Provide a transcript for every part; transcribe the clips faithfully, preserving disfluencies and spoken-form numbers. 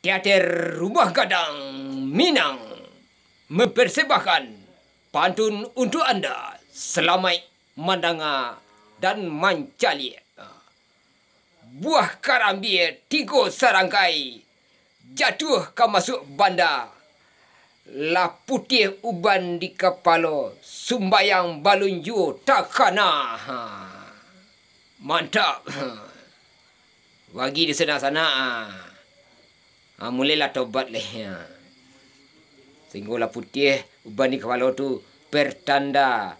Teater Rumah Gadang Minang mempersembahkan pantun untuk Anda. Salamaik mandanga dan mancaliak. Buah karambia tigo sarangkai, jatuah ka masuak banda. Lah putiah uban di kapalo, sumbayang balun juo takana. Ha. Mantap. Bagi di sanak-sanak, ha. Ha, mulailah tobat leh, ha. Sahinggo lah putiah uban di kapalo tu pertanda,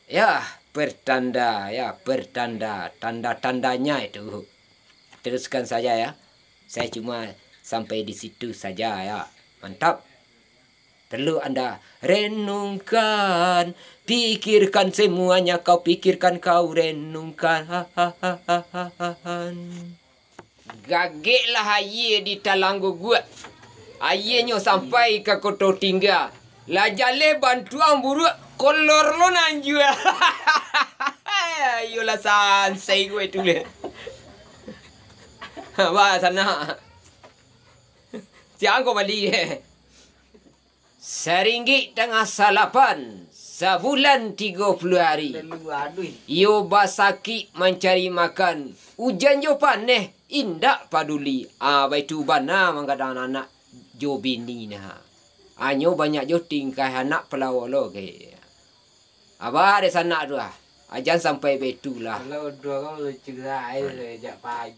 ya, pertanda, ya, pertanda, tanda-tandanya itu. Teruskan saja, ya. Saya cuma sampai di situ saja, ya. Mantap. Perlu Anda renungkan, pikirkan semuanya, kau pikirkan, kau renungkan. Gageklah aia di talang guguak. Aianyo sampai ka koto tingga. Lah jaleh bantuang buruak, kolor lo nan jua. Ayolah sansai gue tu leh. Wah, sanak. Siang kau bali, eh. Saringgik tangah salapan, sabulan tigo puluah ari. Iyo basakik mancari makan, ujan jo paneh indak paduli. Ah, baitu bana manggadang anak jo bini nah. Hanyo banyak jo tingkah anak palawo lo ke. Abah dek sanak tu ah. Ajan sampai baitu lah. Kalau dua orang lucu lah, ayo, sejak pagi.